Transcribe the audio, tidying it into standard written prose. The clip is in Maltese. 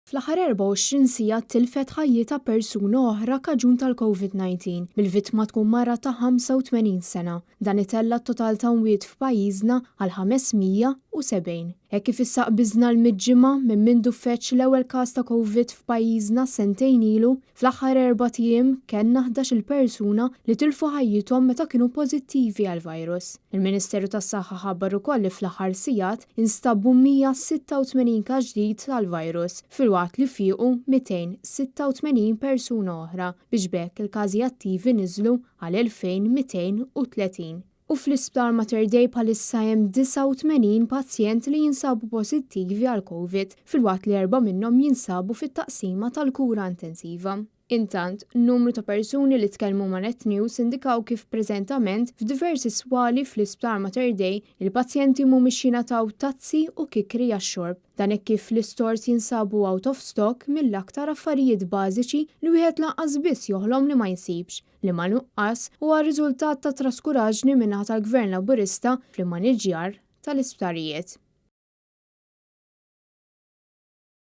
Fl-aħħar 24 siegħa tilfet ħajjitha persuna oħra kaġun tal-Covid-19, bil-vittma tkun mara ta' 85 sena. Dan itella' t-total ta' mwiet f'pajjiżna għal 570. Hekk kif issa qbiżna l-mitt ġimgħa minn mindu feġġ l-ewwel każ ta' Covid f'pajjiżna sentejn ilu, fl-aħħar erbat ijiem kellna 11-il persuna li tilfu ħajjithom meta kienu pożittivi għall-virus. Il-Ministeru tas-Saħħa ħabbar ukoll li fl-aħħar sigħat instabu 186 każ ġdid tal-virus, filwaqt li fiequ 286 persuna oħra, biex b'hekk il-każi attivi niżlu għal 2,230. U fl-Isptar Mater Dei bħalissa hemm 89 pazjent li jinsabu pożittivi għall-Covid, filwaqt li erbgħa minnhom jinsabu fit-taqsima tal-kura intensiva. Intant, numru ta' persuni li tkellmu ma' Net News indikaw kif preżentament f'diversi swali fl-Isptar Mater Dei il-pazjenti mhumiex jingħataw tazzi u kikri għax-xorb. Dan hekk kif l-istores jinsabu out of stock mill-aktar affarijiet bażiċi li wieħed lanqas biss joħlom li ma jsibx, liema nuqqas huwa riżultat ta' traskuraġni min-naħa tal-Gvern Laburista fl-immaniġġjar tal-isptarijiet.